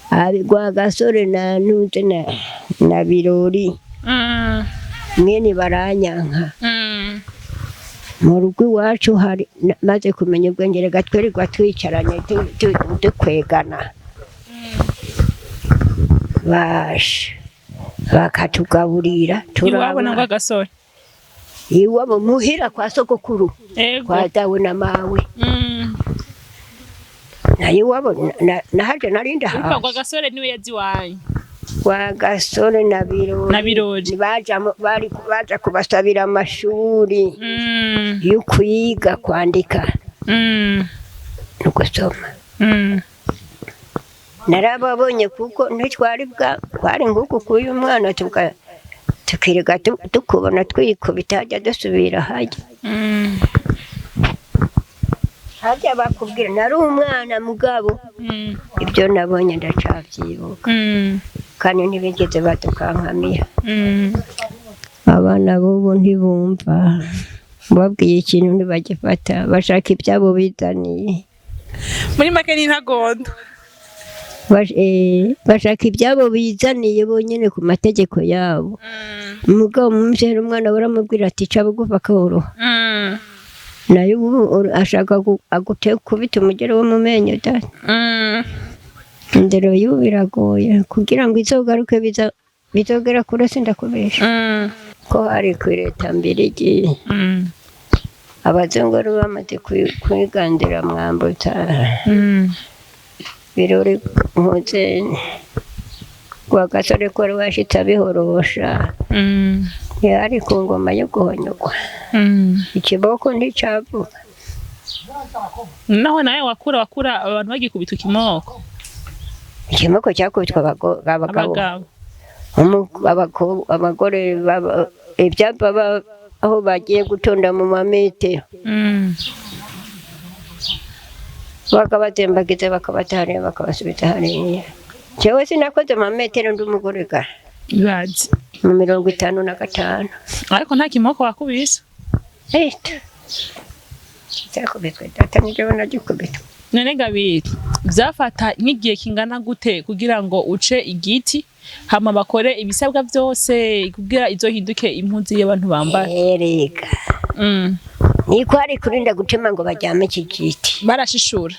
Abigwa gasore na ntuze na Birori mwene baranyanka. Mu rugo iwacu hari maze kumenya ubwenge, reka twirirwa twicaranye dukwegana, basha bakatugaburira. Iwabo na Turaba Rwagasore? Iwabo muhira kwa sogokuru. Kwa dawe na mawe. Nayo iwabo nahaje narinda Urumva hazi. Rwagasore niwe yazi iwanyu? Kwa gasore na Birori. Na Birori. Baja bari baja kubasabira amashuri yo kwiga kwandika no gusoma. Narababonye kuko ntitwari bwa twari nk'uku k'uyu mwana, tuka tukiriga tukubona twikubita hajya dusubira hajya hajya bakubwira nari umwana, mugabo ibyo nabonye ndacabyibuka. Kandi ntibigeze badukankamira. Abana b'ubu ntibumva, babwiye ikintu ntibagifata, bashaka ibyabo bizaniye. Muri make ni intagondwa. Bashaka ibyabo bizaniye bonyine ku mategeko yabo. Umugabo mumbyera umwana baramubwira ati ca bugufi akoroha. Nayo ubu ashaka agute kubita umugeri wo mu menyo da. Indero y'ubu biragoye kugira ngo izogaruke, bizogera kure, sindakubesha. Ko hari ku leta mbirigi, abazungu bari bamaze kwigandira Mwambutsa. Birori nkuze Rwagasore ko wari washitse abihorosha. Yari ku ngoma yo guhonyogwa. Ikiboko nticavuga. Naho nawe wakura abantu bagikubita ikimoko? Ikiboko cyakubitwa abagabo. Abagabo. Abagore ibyapa aho bagiye gutonda mu mametero, bakabatembagiza, bakabata hariya, bakabasubiza hariya. Jewe sinakoze mametero ndi umugore ga. Ibaze. Mu 55. Ariko nta kimoko wakubise? Eta cyakubitwe data, nijyewe nagikubitwe. None gabiri vyafata nk'igihe kingana gute kugira ngo uce igiti, hama bakore ibisabwa vyose kugira izohinduke impuzu y'abantu bambara? Erega niko hari kurinda gutema ngo bajyame iki giti. Barashishura?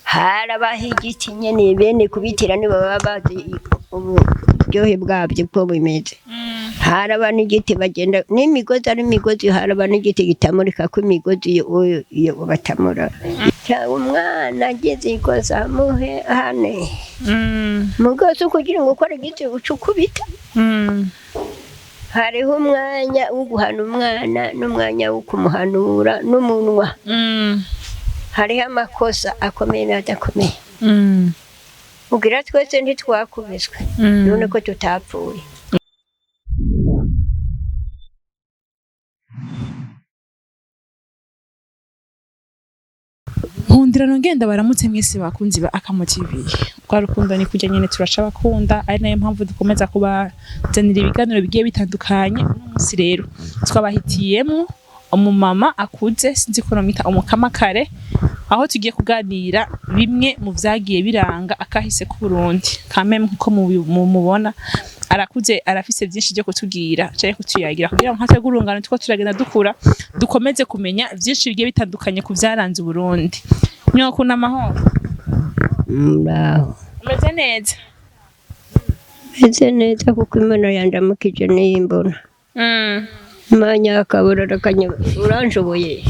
Harabaho igiti nyene, bene kubitira nibo baba bazi uburyohe bwabyo uko bimeze. Haraba n'igiti bagenda n'imigozi, ari imigozi, haraba n'igiti gitamurika ko imigozi iyo batamura. Cyangwa umwana ageze ikosa muhe hane. Mugozi kugira ngo ukore igiti uca ukubita. Hariho umwanya wo guhana umwana n'umwanya wo kumuhanura n'umunwa. Hariho amakosa akomeye n'adakomeye. Ubwira twese ntitwakubiswe? None ko tutapfuye. Nkundira nongenda baramutse mwese bakunzi ba Akamo TV. Rwa rukundo ni kujya nyene turaca bakunda, ari nayo mpamvu dukomeza kubazanira ibiganiro bigiye bitandukanye. Uno munsi rero twabahitiyemo umumama akuze, sinzi ko nomwita umukamakare, aho tugiye kuganira bimwe mu vyagiye biranga akahise k'u Burundi. Kameme nkuko mumubona arakuze, arafise vyinshi vyo kutubwira canke kutuyagira kugira ngo nkatwe urungano tuko turagenda dukura dukomeze kumenya vyinshi bigiye bitandukanye ku vyaranze Uburundi. Nyoko n'amahoro? Muraho. Umeze neza? Meze neza kuko Imana yandamukije niyimbona. Manya akaburara kanya uranshoboye.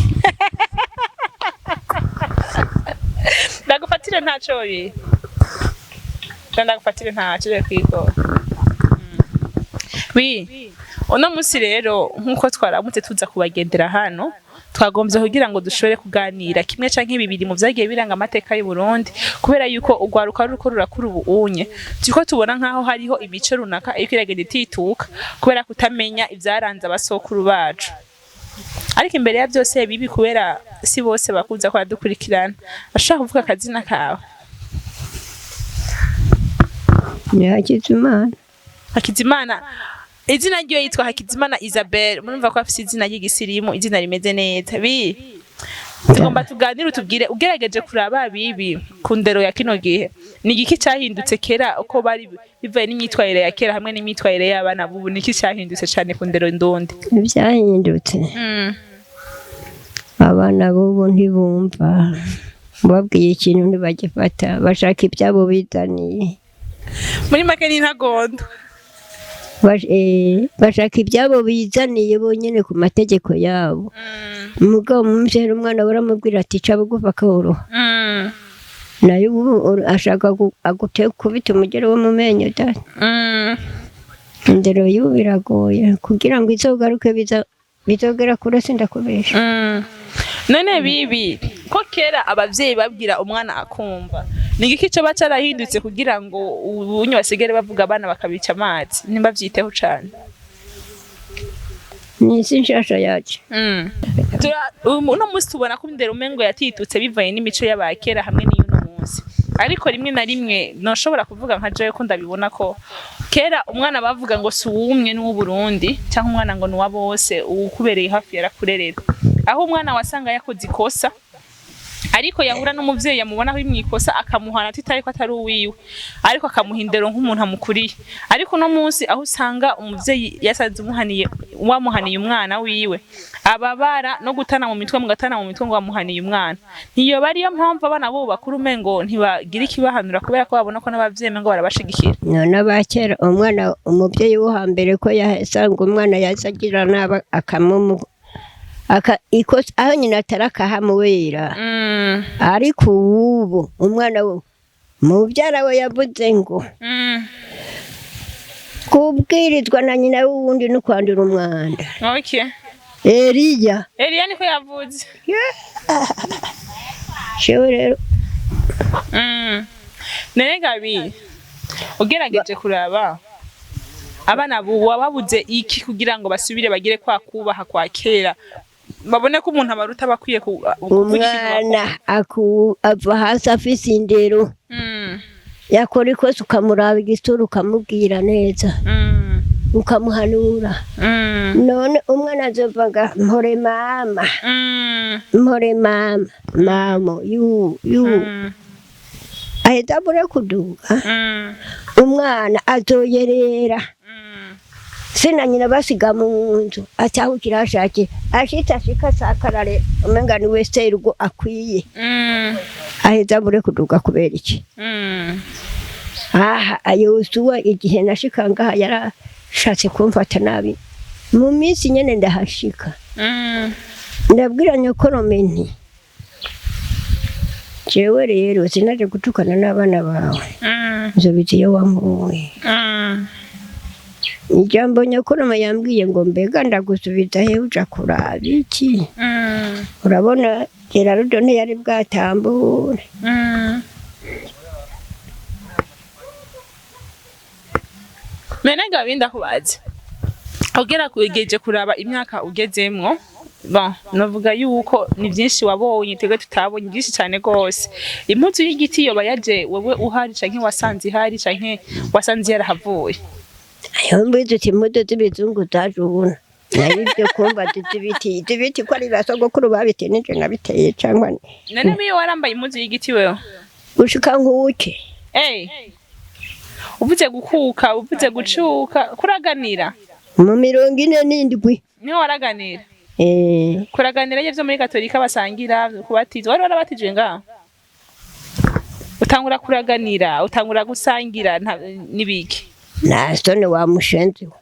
Ndagufatire ntaco bi. Ndagufatire ntaco rero kwigora. Wi. Uno musi rero nkuko twaramutse tuza kubagendera hano, twagombye kugira ngo dushobore kuganira kimwe canke bibiri mu vyagiye biranga amateka y'u Burundi, kubera yuko urwaruka ruriko rurakura ubu unye turiko tubona nkaho hariho imico runaka iriko iragenda itituka kubera kutamenya ivyaranze abasokuru bacu. Ariko imbere ya byose bibi, kubera si bose bakuza ko badukurikirana, ashaka kuvuga akazina kawe? Ni Hakizimana. Hakizimana, izina ryiwe yitwa Hakizimana Isabelle. Murumva ko afise izina ry'igisirimu, izina rimeze neza. Bi tugomba tuganire, utubwire ugerageje kuraba bibi ku ndero ya kino gihe. Ni igiki cyahindutse kera uko bari bivaye n'imyitwarire ya kera hamwe n'imyitwarire y'abana b'ubu? Ni iki cyahindutse cane ku ndero ndundi? Ibyahindutse, abana b'ubu ntibumva. Ubabwiye ikintu ntibagifata, bashaka ibyabo bizaniye. Muri make ni intagondwa. Bashaka ibyabo bizaniye bonyine ku mategeko yabo. Umugabo mumbyera umwana baramubwira ati ca bugufi akoroha. Nayo ubu ashaka kubita umugeri wo mu menyo da. Indero y'ubu biragoye kugira ngo izogaruke, bizogera kure, sindakubesha. None bibi ko kera abavyeyi babwira umwana akumva, ni igiki coba carahindutse kugira ngo ubunye basigare bavuga abana bakabica amazi ntibavyiteho cane? Ni isi nshasha yacu. Uno munsi tubona ko indero umengo yatitutse bivanye n'imico y'abakera hamwe n'iy'uno munsi, ariko rimwe na rimwe noshobora kuvuga nka jewe ko ndabibona ko kera umwana bavuga ngo si uwumwe n'uw'Uburundi, cyangwa umwana ngo ni uwa bose, uwukubereye hafi yarakurerera, aho umwana wasanga yakoze ikosa ariko yahura n'umuvyeyi yamubona ari mw'ikosa akamuhana atitaye ko atari uwiwe, ariko akamuha indero nk'umuntu amukuriye. Ariko uno munsi aho usanga umuvyeyi yasanze umuhaniye, wamuhaniye umwana wiwe ababara no gutana mu mitwe, mugatana mu mitwe ngo wamuhaniye umwana. Ntiyoba ariyo mpamvu abana bo bakuru umengo ntibagira ikibahanura kubera ko babona ko n'abavyeyi umengo barabashigikira? None abakera, umwana, umubyeyi wo hambere ko yasanga umwana yazagira nabi akamumu aka ikosa aho nyina atari akahamuwera. Ariko ubu umwana we mubyara we yavuze ngo kubwirizwa na nyina w'uwundi no kwandura umwanda. Eliya. Eliya niko yavuze. Jewe rero None Gabi, ugerageje kuraba abana bubu babuze iki kugira ngo basubire bagire kwa kubaha kwa kera, babone ko umuntu abaruta bakwiye kuvuga ikintu bakora? Umwana ava hasi afise indero. Yakora ikosa ukamuraba igisura, ukamubwira neza, ukamuhanura. None umwana azovaga mpore mama, mpore mama, mama yu yu, ahita abure kuduga. Umwana azoyerera se na nyina basiga mu nzu, atahukira ashakiye, ashitse ashika asakarare umenga ni we serugo akwiye. Aheza abure kuduga kubera iki? Aha Yosuwa igihe nashika ngaha yarashatse kumfata nabi mu minsi nyene ndahashika. Ndabwira nyokorome nti jewe rero sinaje gutukana n'abana bawe, nzobiza iyo wankuye. Ijambo nyokorome yambwiye ngo mbega ndagusubiza he, uja kuraba iki? Urabona Gerardo ntiyari bwatambure. None Gabi, ndakubaza, ugera kugeje kuraba imyaka ugezemwo, bon, navuga yuko ni byinshi wabonye twebwe tutabonye, byinshi cyane rwose. Impuzu y'igiti yoba yaje wewe uhari, canke wasanze ihari, canke wasanze yarahavuye? Ayo mbizi uti impuzu z'ibizungu zaje ubona nayo ibyo kumva z'ibiti z'ibiti ko ari ba sogokuru babiteye nije nabiteye cyangwa None miyo warambaye impuzu y'igiti wewe? Gushika nkuke. Eh, uvuze gukuka, uvuze gucuka, kuraganira? Mu 47. Niho waraganira? Eh. Kuraganira ivyo muri katolika basangira kubatizwa, wari warabatijwe ngaho utangura kuraganira, utangura gusangira n'ibiki? Nta soni wa mushenzi we.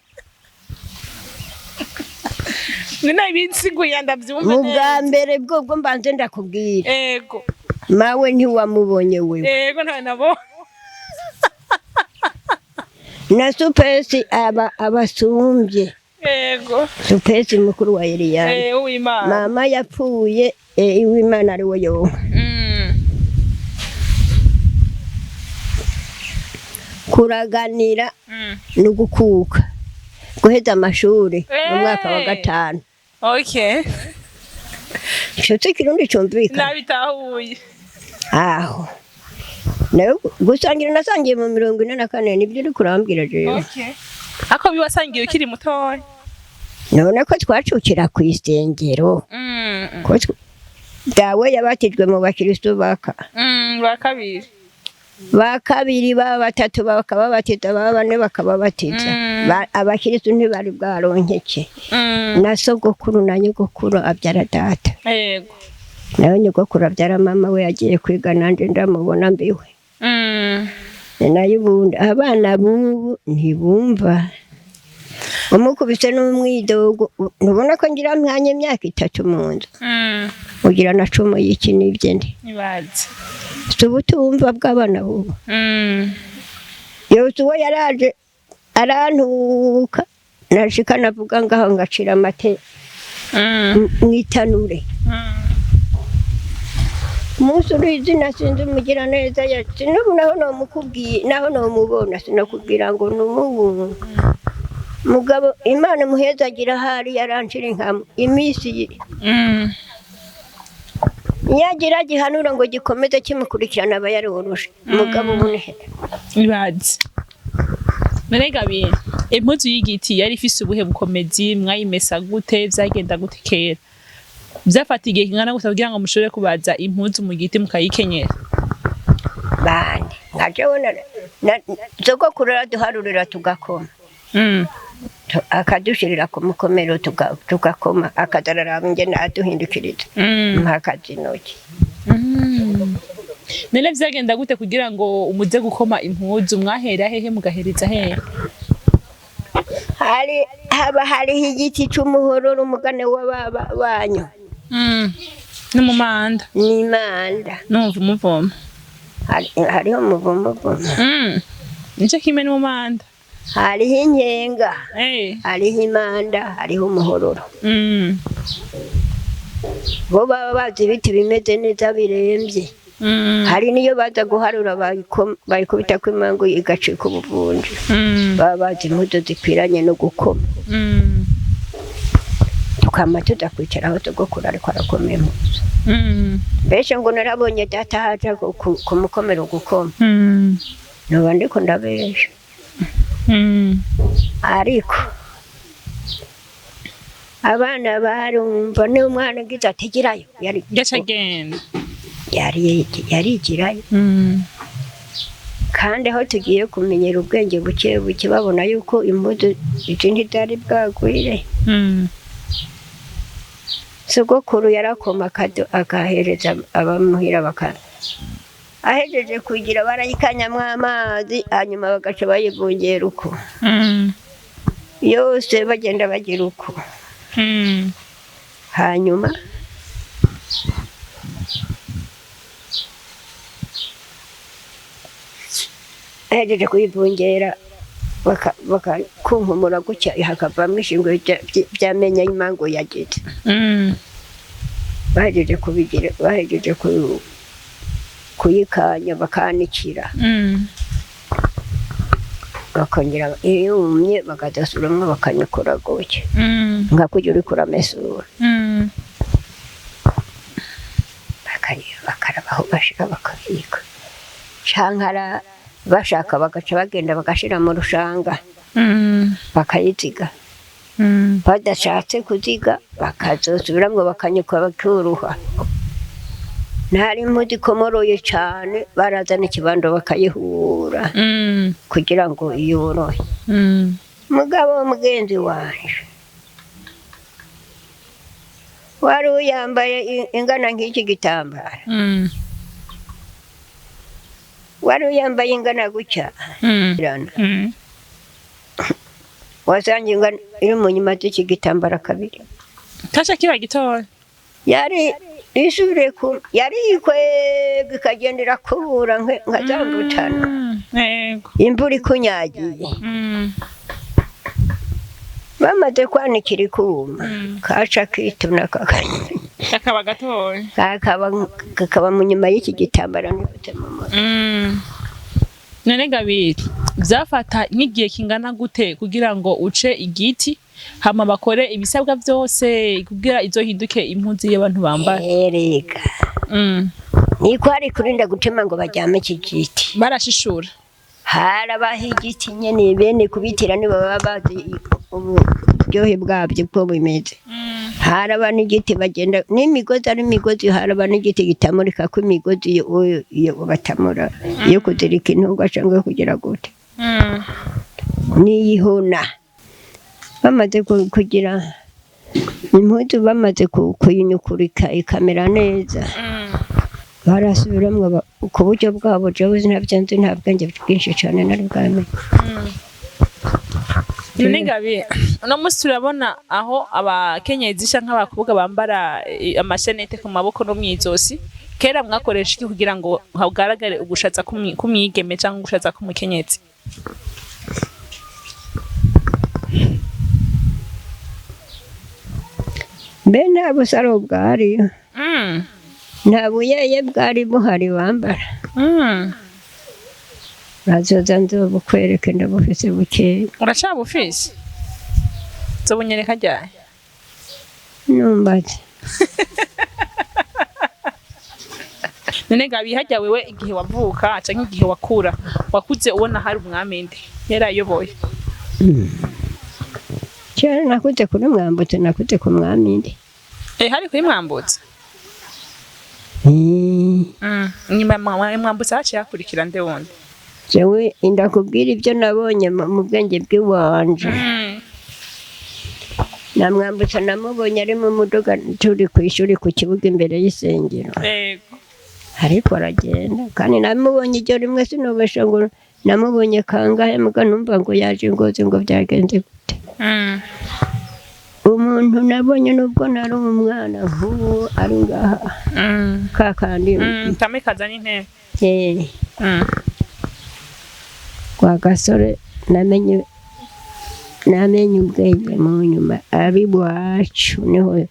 Nina ibinsiguriye ndavyumva Mu neza. bwa mbere bwobwo mbanze ndakubwira. Ego. Mawe ntiwamubonye wewe. Ego, nta nabo. Na supesi aba abasumbye. Ego. Supesi mukuru wa Eliyani. Eh, uwimana. Mama yapfuye, iwimana ari we yonka. Kuraganira no gukuka, guheza amashuri mu mwaka wa gatanu. Nshuti, kirundi cyumvikana? Nabitahuye. Aho nawe gusangira nasangiye mu 44, nibyo uri kurambwira jewe. Ako biwasangiye ukiri mutoya? None ko twacukira ku isengero, ko dawe yabatijwe mu bakristo baka Ba kabiri. Ba kabiri, ba batatu bakababatiza, ba bane bakababatiza. Abakirisu ntibari bwaronkeke. Na sogokuru na nyogokuru abyara data, nawe nyogokuru abyara mama we yagiye kwiga, nanje ndamubona mbiwe. Nayo ubundi abana b'ubu ntibumva, umukubise n'umwidogo. Ntubona ko ngira mwanya imyaka 3 mu nzu, ugira na 10 y'iki n'ibyo ndi. Nibaze. Si ubutumva bw'abana b'ubu. Yose uwo yaraje arantuka, nashika navuga ngaho ngacira amate mwitanure. Umunsi urizi nasinze umugira neza, n'ubu naho nomukubwiye, naho nomubona sinakubwira ngo numubu mugabo. Imana muhezagira, ahari yaranshira inkamu iminsi yagira gihanura ngo gikomeze kimukurikirana, aba yaroroshe. Mugabo ubu ni he? Nibaze. None Gabi, impuzu y'igiti yari ifise ubuhe bukomezi? Mwayimesa gute? Vyagenda gute kera? Vyafata igihe kingana gute kugira ngo mushobore kubaza impuzu mu giti mukayikenyera? Bande nka jewe sogokuru araduharurira tugakoma. Akadushirira ku mukomero tugakoma, akaza araraba ingene aduhindukiriza mpaka zinoki. None vyagenda gute kugira ngo umuze gukoma impuzu? Mwahera hehe mugahereza hehe? Hari haba hariho igiti c'umuhororo, umugane w'ababa banyu. No mu manda. N'imanda. Numva umuvoma. Hariho umuvomovomo. Nico kimwe n'umumanda. Hariho inkenga, hariho imanda, hariho umuhororo. Bo baba bazi ibiti bimeze neza biremvye. Hari niyo baza guharura bayikubitako imangu igacika ubuvunja. Baba bazi impuzu zikwiranye no gukoma. Tukama tuza kwicara aho sogokuru ariko arakoma impuzu. Mbese ngo narabonye data haja kumukomera gukoma, noba ndiko ndabesha. Ariko abana barumva, n'umwana agize ati girayo, yari Gaca agenda. Yarigirayo. Kandi aho tugiye kumenyera ubwenge buke buke, babona yuko impuzu izi ntizari bwagwire. Sogokuru yarakoma akahereza abamuhira, baka ahejeje kugira barayikanyamwo amazi, hanyuma bagaca bayivungera uko yose, bagenda bagira uko. Hanyuma ahejeje kuyivungera bakakunkumura gutya, hakavamo ishingwe ry'amenyo y'imangu yagize. Bahejeje kubigira, bahejeje kuyikanya, bakanikira, bakongera iyo yumye bakadasuramwo, bakanyukura gutya nka kurya uriko uramesura. Bakaraba aho bashira bakabika, canke bashaka bagaca bagenda bagashira mu rushanga bakayiziga. Badashatse kuziga bakazosubiramwo bakanyuka bakuruha. Ntari impuzu ikomoroye cane, barazana ikibando bakayihura kugira ngo yorohe. Mugabo mugenzi wanje wari uyambaye ingana nk'iki gitambara, wari uyambaye ingana gutya, irana. Wasanga ingana iri mu nyuma z'iki gitambara kabiri. Kasha kiba gitoya. Yari isubire ku yari yikwega ikagenda irakubura nka za mbutana. Yego. Imvura ikunyagiye, bamaze kwanikira ikuma, kaca kituna Kakaba gatoya. Kakaba mu nyuma y'iki gitambara nifute mu mutwe. None Gabiri, vyafata nk'igihe kingana gute kugira ngo uce igiti hama bakore ibisabwa vyose kugira izohinduke impuzu y'abantu bambara? Erega niko hari kurinda gutema ngo bajyame iki giti. Barashishura. Harabaho igiti nyene, bene kubitira nibo baba bazi uburyohe bwabyo uko bimeze. Haraba n'igiti bagenda n'imigozi, ari imigozi, haraba n'igiti gitamurika ko imigozi iyo batamura iyo kuzirika intungwa cyangwa kugira gute. N'iyihuna bamaze kugira impuzu, bamaze kuyinyukurika ikamera neza, barasubiramwo ku buryo bwabo. Jewe ntabyo nzi, nta bwenge bwinshi cane nari bwamenye. None Gabi, uno munsi turabona aho abakenyezi canke abakobwa bambara amashenete ku maboko no mw'izosi. Kera mwakoresha iki kugira ngo hagaragare ugushaza k'umwigeme canke ugushaza k'umukenyezi? Mbe nta busaro bwari, nta buyeye bwari buhari bambara. Bazoza nzobukwereke, ndabufise bukeya. Uracabufise? Nzobunyereka ryari? Numbaze. None Gabi, harya wewe igihe wavuka canke igihe wakura, wakuze ubona hari umwami nde yarayoboye? Kera nakuze kuri Mwambutse, nakuze ku mwami nde. Hari kuri Mwambutse? Nyuma ya Mwambutse haciye hakurikira nde wundi? Jewe ndakubwira ibyo nabonye mu bwenge bw'iwanje. Na Mwambutsa namubonye ari mu muduga, turi ku ishuri ku kibuga imbere y'isengero. Ariko aragenda, kandi namubonye iryo rimwe, sinubesha ngo namubonye kangahe, muga numva ngo yaje Ngozi, ngo byagenze gute. Umuntu nabonye nubwo nari umwana nk'ubu ari ngaha ka kandi. Kamwe kazana intebe. Kwa gasore namenye ubwenge mu nyuma, ab'iwacu niho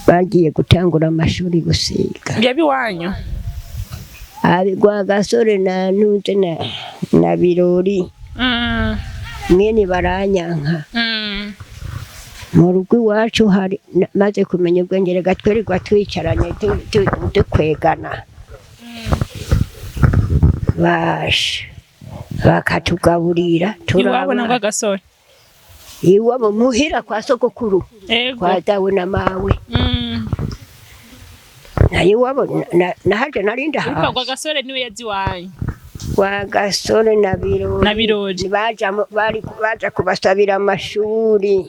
bagiye gutangura amashuri gusiga. Yabiwanyu? Abi gasore na ntuze na Birori mwene baranyanka. Mu rugo iwacu hari maze kumenya ubwenge, reka twirirwa twicaranye dukwegana, basha bakatugaburira. Iwabo na Turaba Rwagasore? Iwabo muhira kwa sogokuru. Ego. Kwa dawe na mawe. Nayo iwabo nahaje narinda Urumva hasi. Rwagasore niwe yazi iwanyu? Kwa gasore na Birori. Na Birori. Baja bari baja kubasabira amashuri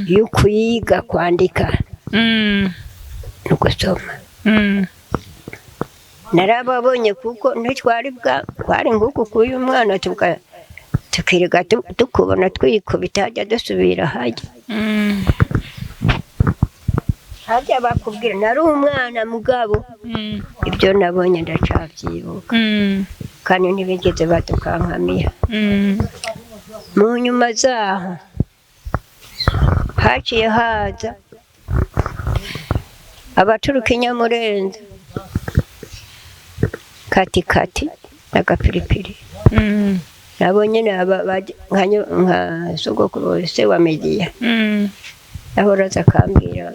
yo kwiga kwandika no gusoma. Narababonye kuko ntitwari bwa twari nk'uku k'uyu mwana, tukiriga tukubona twikubita hajya dusubira hajya hajya bakubwira. Nari umwana mugabo ibyo nabonye ndacabyibuka, kandi ntibigeze badukankamiya. Mu nyuma zaho haciye haza abaturuka i Nyamurenza, kati kati n'agapiripiri. Nabo nyine nka sogokuru se wa Mediya ahora aza akambwira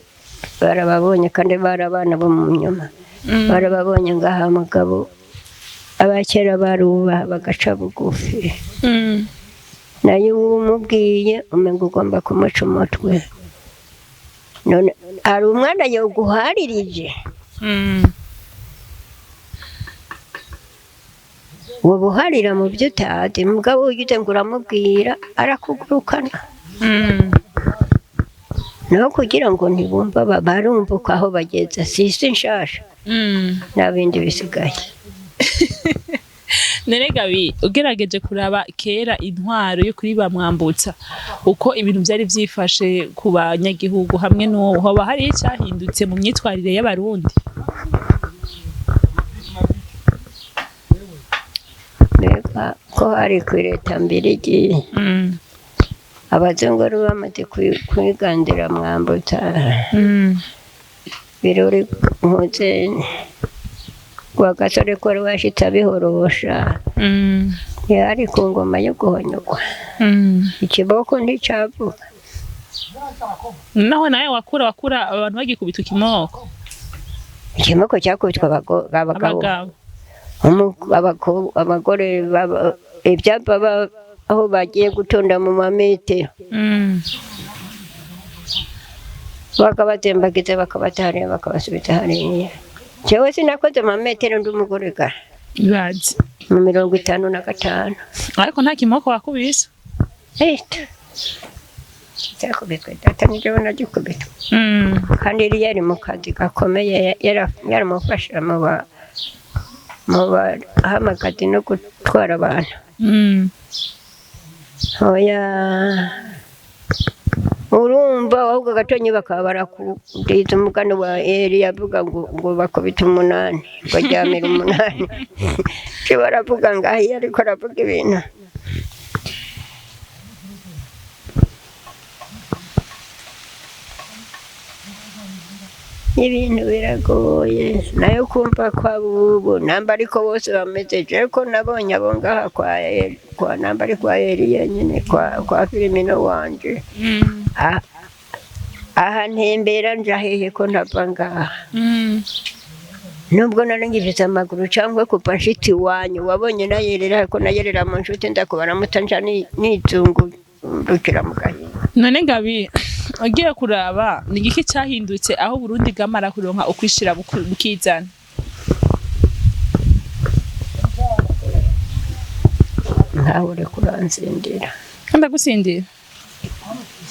barababonye, kandi bari abana bo mu nyuma. Barababonye ngaha mugabo abakera barubaha bagaca bugufi. Nayo uba umubwiye umenga ugomba kumuca umutwe. None hari umwana yoguharirije? Wobuharira mu byo utazi, mugabo ugize ngo uramubwira arakugurukana. Naho kugira ngo ntibumva barumva uko aho bageze si isi nshasha nta bindi bisigaye. None Gabi, ugerageje kuraba kera intwaro yo kuri ba Mwambutsa, uko ibintu vyari vyifashe ku banyagihugu hamwe n'ubu, hoba hari icyahindutse mu myitwarire y'Abarundi? Mbega ko hari ku leta mbirigi, abazungu bari bamaze kwigandira Mwambutsa, Birori, Nkuze, Rwagasore ko wari washitse abihorosha, ntihari ku ngoma yo guhonyogwa. Ikiboko nticavuga. Naho nawe wakura abantu bagikubita ikimoko? Ikiboko cyakubitwa abagabo. Abagabo. Abagore ibyapa aho bagiye gutonda mu mametero. Bakabatembagiza, bakabata hariya, bakabasubiza hariya. Jewe sinakoze amametero, ndi umugore ga. Ibaze. Mu 55. Ariko nta kimoko wakubise. Eto cyakubitwe data, ni jewe nagikubitwe. Kandi yari yari mu kazi gakomeye, yaramufasha mu bahamagazi no gutwara abantu. Oya, urumva ahubwo gatonyi bakaba barakubwiza umugani wa Eli yavuga ngo bakubita umunani ngo aryamira umunani. Cyo baravuga ngo ahiye, ariko aravuga ibintu. Ibintu biragoye nayo kumva kwa bubu namba, ariko bose bameze je ko nabonye abo ngaha kwa Eli, kwa namba ari kwa Eli yenyine, kwa Filimino wanje. Aha ntembera nja hehe ko ntava ngaha? Nubwo nari ngifise amaguru cyangwa kuva nshitsi iwanyu wabonye nayerera ko nayerera mu nshuti, ndakubara muta nca nizungurukira mu gahinga. None Gabi, ugiye kuraba ni igiki cyahindutse aho Burundi bwamara kuronka ukwishira bukizana? Nkawe uri kuranzindira. Kandi agusindira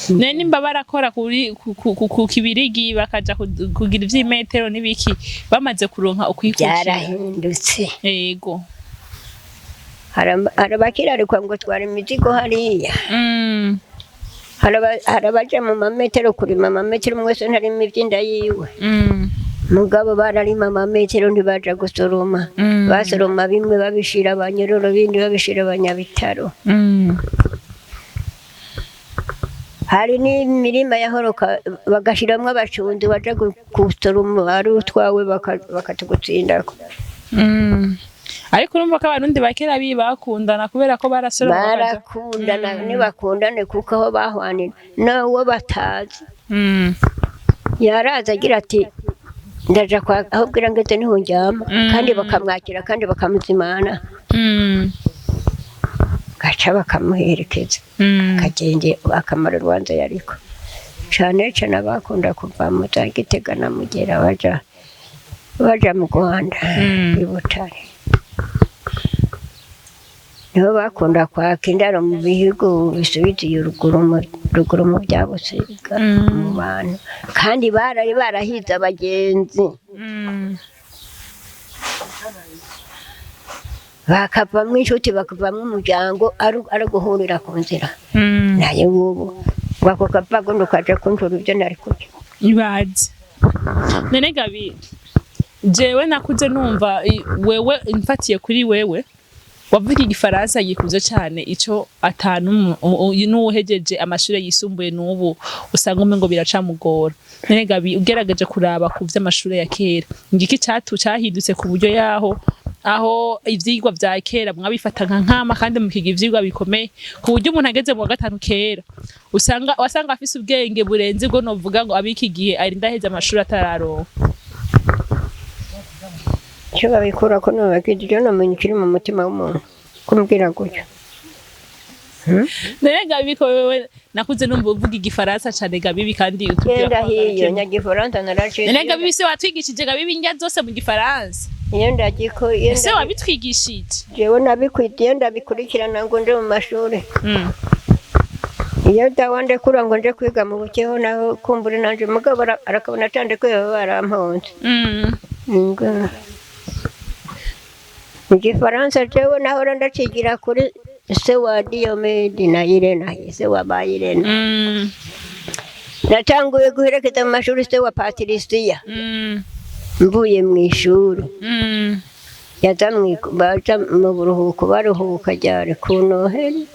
none nimba barakora kuri ku kibirigi, bakaja kugira ivyimetero n'ibiki, bamaze kuronka ukwikukira. Byarahindutse. Yego. Hari abakirarikwa ngo twara imizigo hariya. Hari abaja mu mametero kurima amametero, umwe wese ntarima ivy'inda yiwe. Mugabo bararima amametero, ntibaja gusoroma. Basoroma bimwe babishira abanyororo, bindi babishira abanyabitaro. Hari n'imirima yahoroka bagashiramwo abacunzi, baja gusoroma ari utwawe bakatugutsindako. Ariko urumva ko Abarundi ba kera bakundana kubera ko barasoroma bakaja. Barakundana, ntibakundane kuko aho bahwanira n'uwo batazi yaraza agira ati ndaja kwa aho bwira ngeze niho ndyama. Kandi bakamwakira kandi bakamuzimana. Gaca bakamuherekeza. Akagende akamara urubanza yariko cane cane abakunda kuva mu za Gitega na Mugera baja mu Rwanda. I Butare niho bakunda kwaka indaro mu bihugu bisubiza ruguru mu ruguru mu bya Busiga. Mu bantu kandi barari barahize abagenzi. Bakavamwo inshuti, bakavamwo umuryango, ari guhurira ku nzira. Naye ubu ngo ako kavagundo kaje kunjura ibyo nari kurya. Ibaze. None Gabi, jewe nakuze numva wewe, mfatiye kuri wewe, wavuga igifaransa gikuze cane, ico atanu n'uwuhejeje amashure yisumbuye n'ubu usanga umengo biracamugora. None Gabi, ugerageje kuraba ku vy'amashure ya kera, ngiki catu cahindutse ku buryo yaho aho ivyigwa vya kera mwabifata nka nkama kandi mukiga ivyigwa bikomeye, ku buryo umuntu ageze mu wa gatanu kera usanga wasanga afise ubwenge burenze ubwo novuga ngo abiki gihe arinda aheze amashuri atararonka? Icyo babikura ko nubakije ibyo namenya ikiri mu mutima w'umuntu kumbwira gutyo. None Gabi, ko wewe nakuze numva uvuga igifaransa cane Gabibi, kandi utubwira Genda ko hiyo wagarukiye. Nyagifaransa naraciye. None Gabibi, se watwigishije Gabibi indya zose mu gifaransa? Iyo ndagiko iyo Ese wabitwigishije? Jewe nabikwita iyo ndabikurikirana ngo nje mu mashuri. Iyo dawa ndekura ngo nje kwiga mu bukeho, naho kumbura nanje mugabo arakabona atandekuye baba baramponze. Ngo mu gifaransa jewe nahora ndacigira kuri se wa Diomedi na Irena, se wa ba Irena. Natanguye guherekeza mu mashuri se wa Patricia. Mvuye mu ishuri. Yaza baja mu buruhuko, baruhuka ryari ku Noheli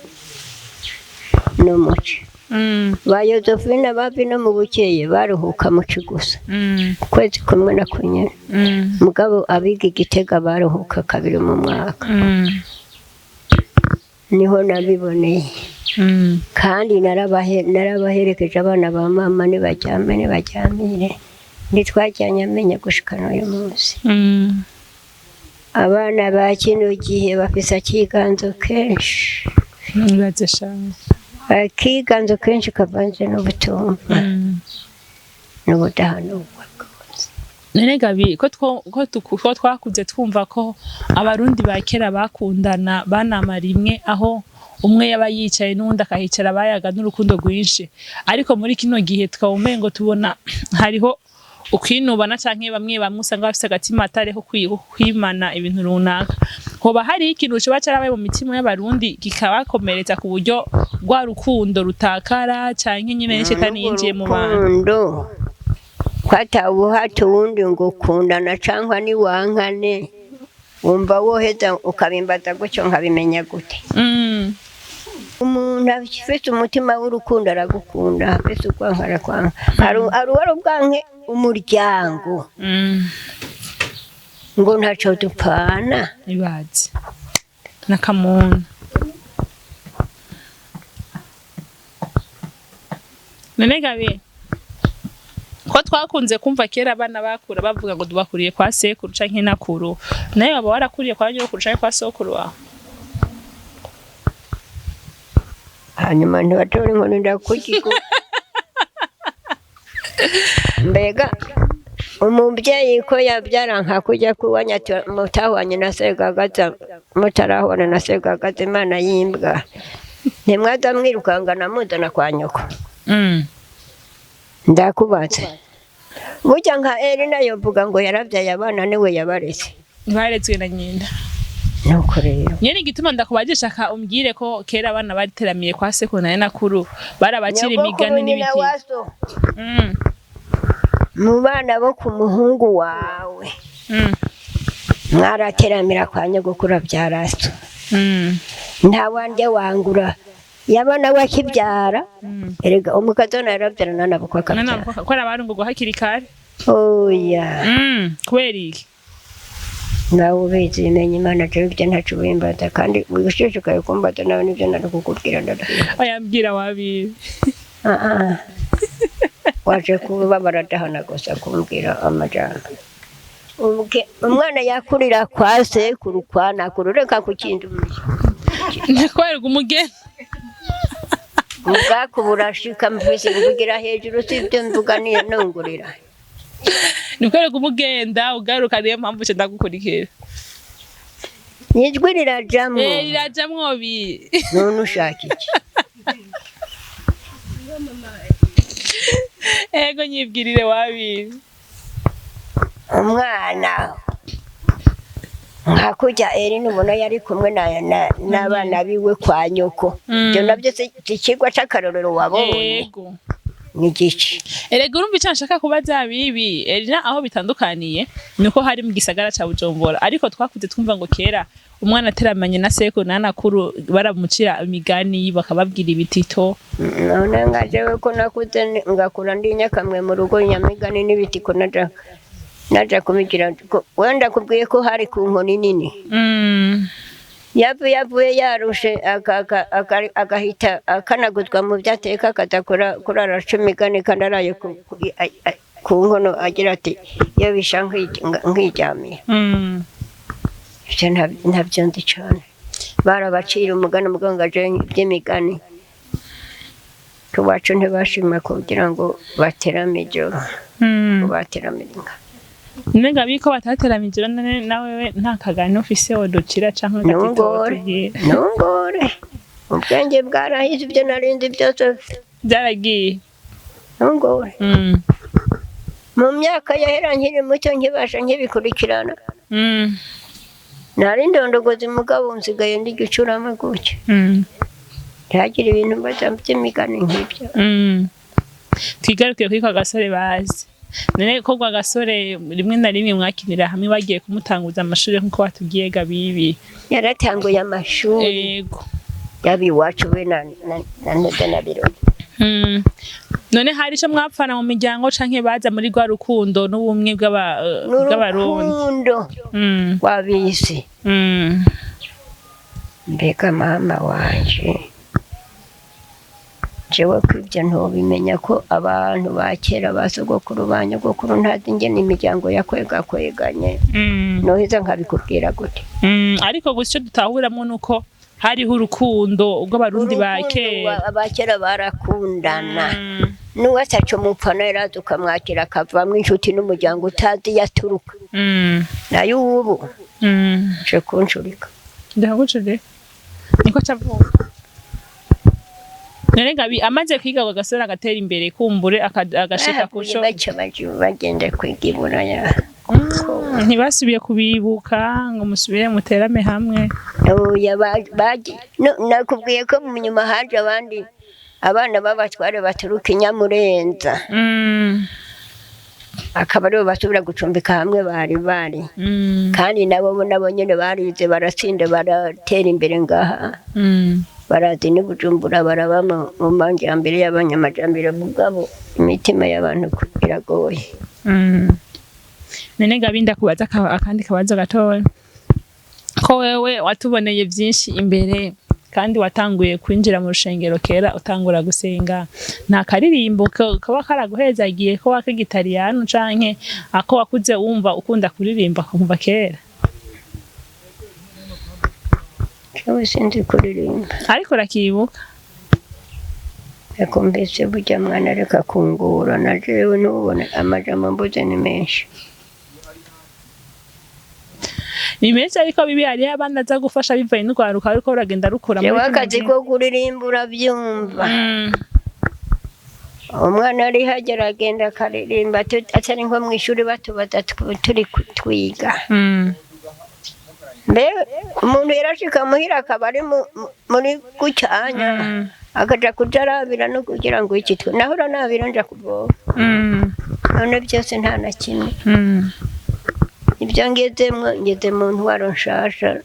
no muci. Ba Yozefina bavi no mu bukeye baruhuka muci gusa. Ukwezi kumwe na kunyene. Mugabo abiga Igitega baruhuka kabiri mu mwaka. Niho nabiboneye. Kandi narabaherekeje abana ba mama nibaryame nibaryamire, ntitwajyanye amenya gushika n'uyu munsi. Abana ba kino gihe bafise akiganzo kenshi. Ibaze sha. Akiganzo kenshi kavanze n'ubutumva. N'ubudahanurwa bwose. None Gabi, ko twakuze twumva ko abarundi ba kera bakundana, banama rimwe, aho umwe yaba yicaye n'uwundi akahicara, bayaga n'urukundo rwinshi, ariko muri kino gihe tukaba umengo tubona hariho ukwinubana, canke bamwe bamwe usanga bafise agatima atariho kwimana ibintu runaka. Hoba hari ikintu coba carabaye mu mitima y'abarundi kikabakomeretsa ku buryo rwa rukundo rutakara, canke nyene n'ishetani yinjiye mu bantu? Urukundo ko atawuhata uwundi ngo kundana cyangwa niwankane, wumva woheza ukabimbaza gutyo nkabimenya gute? Umuntu afite umutima w'urukundo aragukunda, afite urwanka arakwanka. Hari uwari ubwanke umuryango ngo ntaco dupfana. Ibaze n'akamuntu. None Gabi, ko twakunze kumva kera abana bakura bavuga ngo dubakuriye kwa sekuru canke nakuru, nawe waba warakuriye kwa nyokuru canke kwa sokuru wawe? Hanyuma ntibatora inkoni ndakugigo. Mbega umubyeyi ko yabyara nka kujya kuwanya mutahwanye na Segagaza, mutarahwana na Segagaza, imana y'imbwa, ntimwaza mwirukangana muzana kwa nyoko? Ndakubaza, burya nka Erina yovuga ngo yarabyaye abana, niwe yabareze? Barezwe na nyina. Nuko rero. Nyene igituma ndakubajije, shaka umbwire ko kera abana bariteramiye kwa sekuru na nakuru, barabacira imigani Nyogokuru nyina n'ibiti. wa so. Mu bana bo ku muhungu wawe mwarateramira kwa nyogokuru abyara so. Nta wanje wangura yabona we akibyara. Erega umukazana yarabyara nanabukwe akabyara. Ko arabarungurwa hakiri kare. Oya. Kubera iki? Nawe ubizi, menya Imana, jewe ibyo ntaco ubimbaza, kandi ushishikaye kumbaza nawe nibyo nari kukubwira ndabwira. Oya, mbwira wabizi. Ah, ah. Waje kuba baradahana gusa kumbwira amajambo. Umwana yakurira kwa sekuru, kwa nakuru, reka kukindumisha. Kubera umugeni. Ubwaku burashika, mvise mvugira hejuru, sibyo mvuga niyo nungurira. Ni kubera umugenda ugaruka, niyo mpamvu nca ndagukurikira. Ijwi rirajamwo. Eh, rirajamwo bi. None ushaka iki? Ego, nyibwirire wabizi. Umwana nka kurya Erin ubona yari kumwe n'abana biwe kwa nyoko. Ibyo nabyo si ikigwa c'akarorero wabonye? Ego. Ni igice. Erega urumva icyo nshaka kubaza bibi Erina, aho bitandukaniye nuko hari mu gisagara ca Bujumbura, ariko twakuze twumva ngo kera umwana ateramanye na sekuru na nakuru baramucira imigani, bakababwira ibitito. None nka jewe ko nakuze ngakura ndi nyakamwe mu rugo, nyamigani n'ibitiko naja kubigira wenda kubwiye ko hari ku nkoni nini. Yavuye yarushe agahita akanaguzwa mu byo ateka, akaza kurara aca imigani kandi araye ku nkono, agira ati iyo bisha nkiryamiye. Ivyo ntabyo nzi cane. Barabacira umugani, umugabo ngo aje iby'imigani iwacu ntibashima kugira ngo baterame ijoro, bateramire inka. None biko batateramije none nawe nta kagani ufise woducira canke agatito Ntungore. wotubwira? Ntungore, ubwenge bwarahise, ibyo narinzi byose Byaragiye. Ntungore. Mu myaka yahera nkiri muto nkibasha nkibikurikirana, nari ndondogozi, mugabo nsigaye ndi gicurama gutya. Ntihagire ibintu mbaza by'imigani nk'ibyo. Twigarukire kuri kwa gasore bazi. None ko kwa gasore rimwe na rimwe mwakinira hamwe, bagiye kumutanguza amashuri nkuko batubwiye Gabibi? Yaratanguye amashuri. Yego. Yaba iwacu we na Ntege na Birori. None hari ico mwapfana mu miryango canke baza muri rwa rukundo n'ubumwe bw'abarundi? N'urukundo wabisi. Mbega mama wanje, jewe ko ibyo ntobimenya, ko abantu ba kera, ba sogokuru, ba nyogokuru, ntazi ingene imiryango yakwegakweganye, noheza nkabikubwira gute? Ariko gusa ico dutahuramwo nuko hariho urukundo rw'abarundi ba Urukundo kera. Aba kera barakundana. N'uwataca umupfana yaraza ukamwakira akavamwo inshuti n'umuryango utazi iyo aturuka. Nayo ubu uje kunshurika. Ndagucure niko cavuga. None Gabi amaze kwiga ngo agasore agatera imbere kumbure agashika Bahavuye kuco baca bagenda kwiga i Buraya. Ntibasubiye kubibuka ngo musubire muterame hamwe? Oya, nakubwiye ko mu nyuma haje abandi abana b'abatware baturuka i Nyamurenza, akaba aribo basubira gucumbika hamwe bari. Kandi nabo nyene barize, baratsinda, baratera imbere ngaha. Barazi n'i Bujumbura, baraba mu majambere y'abanyamajambere, mugabo imitima y'abantu iragoye. None Gabi, ndakubaza akandi kabazo gatoya. Ko wewe watuboneye vyinshi imbere kandi watanguye kwinjira mu rushengero kera, utangura gusenga, nta karirimbo kaba karaguhezagiye ko wakigitariyano canke ako wakuze wumva ukunda kuririmba kuva kera? Jewe sinzi kuririmba. Ariko urakibuka? Ariko mbese burya mwana, reka kungura na jewe ntubone amajambo mbuze ni menshi. Ni menshi, ariko bibi hariho abandi aza gufasha bivaye n'urwaruka ariko ruragenda rukura muri Jewe kino akazi gihe. ko kuririmba uravyumva. Umwana ari hagera agenda akaririmba atari nko mw'ishuri batubaza turi twiga. Mbe umuntu yarashika muhira akaba ari muri gucyanya, akaja kuja arabira no kugira ngo iki twe nahora nabira nja kuvoma. None byose nta na kimwe. Ibyo ngezemwo, ngeze mu ntwaro nshasha,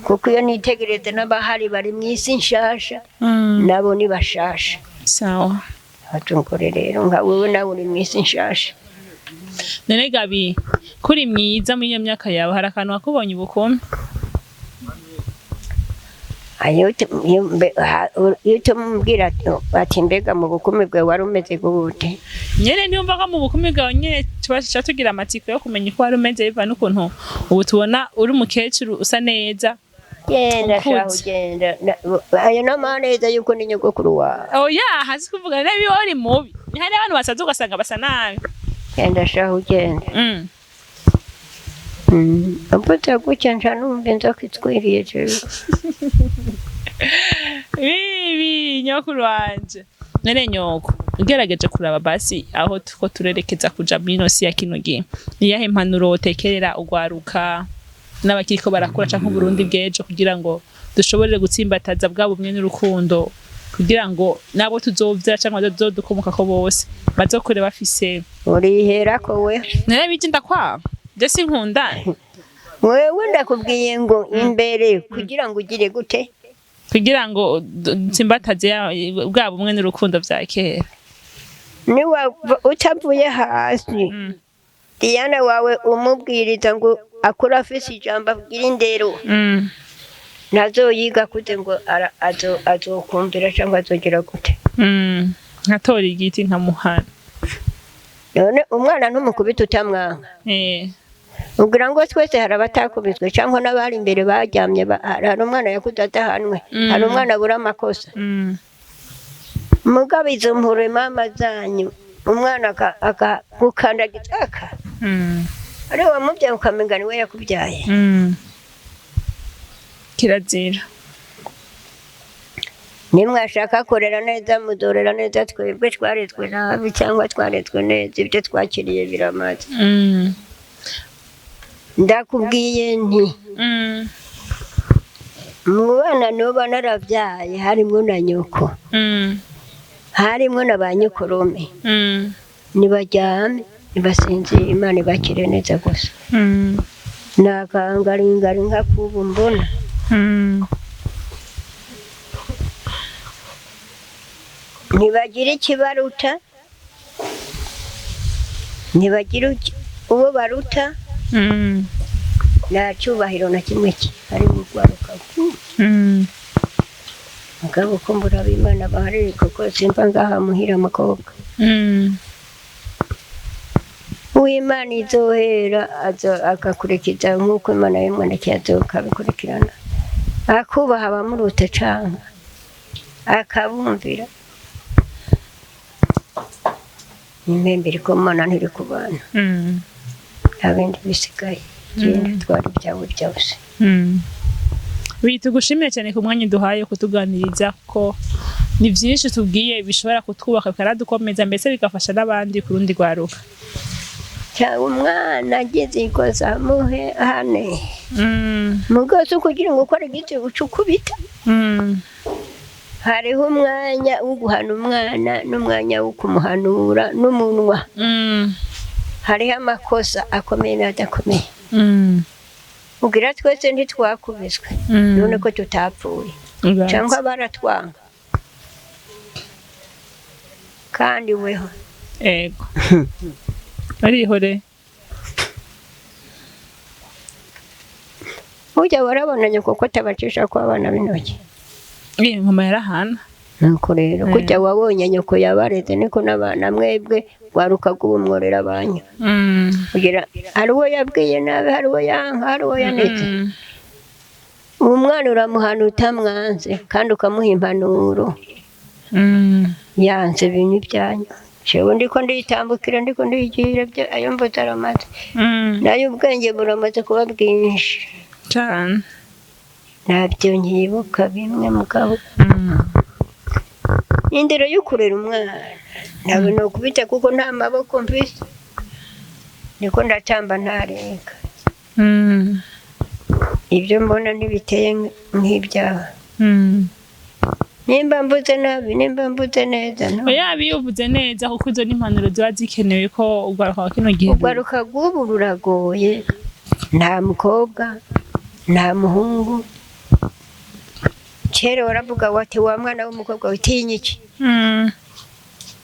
kuko iyo nitegereze n'abahari bari mu isi nshasha, nabo ni bashasha. Sawa. Abatungore rero nka wewe nawe uri mu isi nshasha. None Gabi, kuri mwiza muri iyo myaka yawe, hari akantu wakubonye ubukumi? Ayo iyo utumubwira ati mbega mu bukumi bwawe wari umeze gute? Nyene ntiyumva ko mu bukumi bwawe nyene tuba tugira amatsiko yo kumenya uko wari umeze, biva n'ukuntu ubu tubona uri umukecuru usa neza. Genda Ukuze. shaho genda. Ayo n'amaneza yuko ni nyogokuru wawe. Oya, hasi kuvuga nabi wari mubi, ni hari abantu basaza ugasanga basa nabi. Genda shaho genda. Mvuze gutya nca numva inzoka itwiriye jewe. Bibi nyokuru wanje. None nyoko, ugerageje kuraba basi aho tuko turerekeza kuja muri si ya kino gihe, niyahe impanuro wotekerera ugwaruka n'abakiriko barakura canke Uburundi bw'ejo kugira ngo dushobore gutsimbataza bwa bumwe n'urukundo, kugira ngo nabo tuzovyara canke bazodukomokako bose bazokure bafise Uriherako we. None bije ndakwaba je sinkunda. Wewe ndakubwiye ngo imbere kugira ngo ugire gute? Kugira ngo dutsimbataze bwa bumwe n'urukundo vya kera. Niwa utavuye hasi, Diana wawe umubwiriza ngo akura afise ijambo abwira indero, ntazoyiga gute ngo azokumvira cyangwa azogira gute? Nkatora igiti nkamuhana. None umwana ntumukubita utamwanka? Ubwira ngo twese hari abatakubiswe cyangwa n'abari imbere baryamye, hari umwana yakuze adahanwe, hari umwana abura amakosa. Mugabo izo mpure mama zanyu, umwana akagukandagiza aka ari wamubyaye ukamenga niwe yakubyaye. Kirazira. Nimwashaka kurera neza mudorera neza, twebwe twarezwe nabi cyangwa twarezwe neza, ibyo twakiriye biramaze. Ndakubwiye nti mu bana nuba narabyaye harimwo na nyoko, harimwo na ba nyokorome. Nibaryame nibasinzire, Imana ibakire neza gusa. Nakangaringari nka kubu mbona. Ntibagira ikibaruta, ntibagira uwo baruta. Nta cyubahiro na kimwe kihari mu rwaruka. Mugabo ko mbura ab'Imana bahari, kuko simva ngaha muhira mukobwa. Uw'Imana izohera agakurikiza nk'uko Imana yamwandikiye, azokabikurikirana, akubaha abamuruta canke akabumvira. Impembe iri ku Mana, ntiri ku bantu. Nta bindi bisigaye, genda utwara ibyawe byose. Tugushimiye cyane ku mwanya uduhaye kutuganiriza, kuko ni byinshi tubwiye bishobora kutwubaka, bikanadukomeza, mbese bigafasha n'abandi ku rundi rwaruka. Cyangwa umwana ageze ikosa muhe hane mugozi kugira ngo ukore igiti uca ukubita. Hariho umwanya wo guhana umwana n'umwanya wo kumuhanura n'umunwa. Hariho amakosa akomeye n'adakomeye. Ugira twese ntitwakubiswe? None ko tutapfuye cyangwa baratwanga kandi weho? Ego, barihore. Burya warabonanye kuko atabacisha ko abana b'intoki. Eh, mama yarahana. Nuko rero Mm. kujya wabonye nyoko yabareze, niko n'abana mwebwe rwaruka rw'ubumworera banyu. Kugira hari uwo yabwiye nabi, hari uwo yanka, hari uwo yanetse. Uwo mwana uramuhana utamwanze kandi ukamuha impanuro. Yanze ibintu ibyanyu, jewe ndiko nditambukira, ndiko ndigira byo ayo mvuze aramaze. Nayo ubwenge buramaze kuba bwinshi. Cyane. Ntabyo nkibuka bimwe, mugabo. Indero yo kurera umwana ntabwo nokubita kuko nta maboko mfise, niko ndatamba ntareka. Ibyo mbona ntibiteye nk'ibyaha. Nimba mvuze nabi, nimba mvuze neza, no. Oya, bivuze neza, kuko izo ni impanuro ziba zikenewe ko urwaruka wa kino gihe. Urwaruka rw'ubu ruragoye, nta mukobwa nta muhungu. Kera waravuga wati: "Wa mwana w'umukobwa, utinya iki?"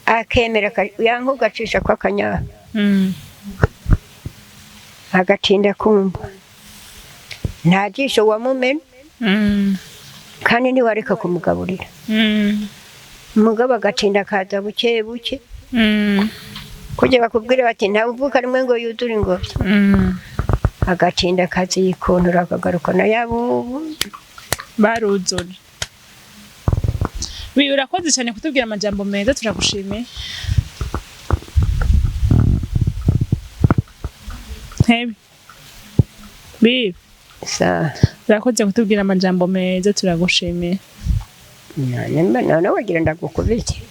Akemera, yanka ugacisha ko akanyaha. Agatinda kumva nta jisho wamumena. Kandi ntiwareka kumugaburira. Umugabo agatinda akaza buke buke. Kugira bakubwire bati: "Ntawe uvuka rimwe ngo yuzure ingobyi." Agatinda akazikontora akagaruka nayo abubu. Baruzura. Wi, urakoze cyane kutubwira amajambo meza, turagushimiye. Hebe bibi. Sawa. Urakoze kutubwira amajambo meza, turagushimiye. None wagira ndagukubite?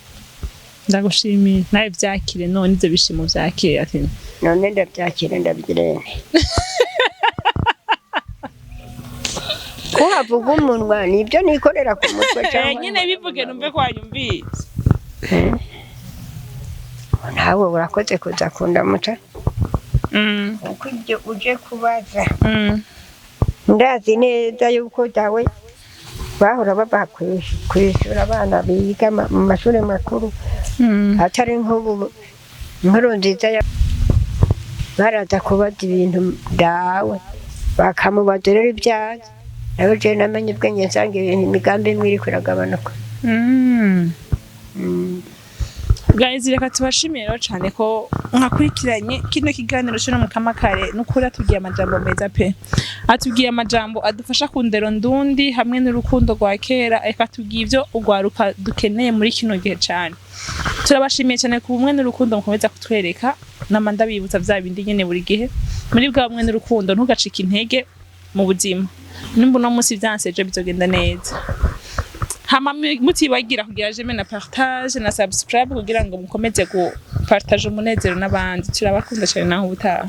Ndagushimiye, nawe vyakire none ivyo bishimo vyakire ati. None ndabyakira ndabigirene ko havuga umunwa nibyo nikorera ku mutwe? Eh, cyangwa nyine bivuge numve ko wanyumvise. Eh. Nawe urakoze kuza kundamutsa. Kuko ibyo uje kubaza, ndazi neza yuko dawe bahora baba kwishura abana biga mu mashuri makuru. Atari nk'ubu inkuru nziza baraza kubaza ibintu dawe, bakamubaza rero ibyazi nawe. Jewe namenye ubwenge nsanga ibintu imigambi imwe iriko iragabanuka. Guys, reka tubashimire rero cyane ko mwakurikiranye kino kiganiro cyo mu kamakare. Nukuri atubwiye amajambo meza pe, atubwiye amajambo adufasha ku ndero ndundi hamwe n'urukundo rwa kera, reka atubwiye ibyo urwaruka dukeneye muri kino gihe cyane. Turabashimiye cyane ku bumwe n'urukundo mukomeza kutwereka. Nama ndabibutsa bya bindi nyene buri gihe: muri bwa bumwe n'urukundo, ntugacike intege mu buzima. Nimba uno munsi vyanse, ejo bizogenda neza. Hama mutibagira kugira j'aime na partage na subscribe kugira ngo mukomeze gupartage umunezero n'abandi. Turabakunda cyane, naho ubutaha.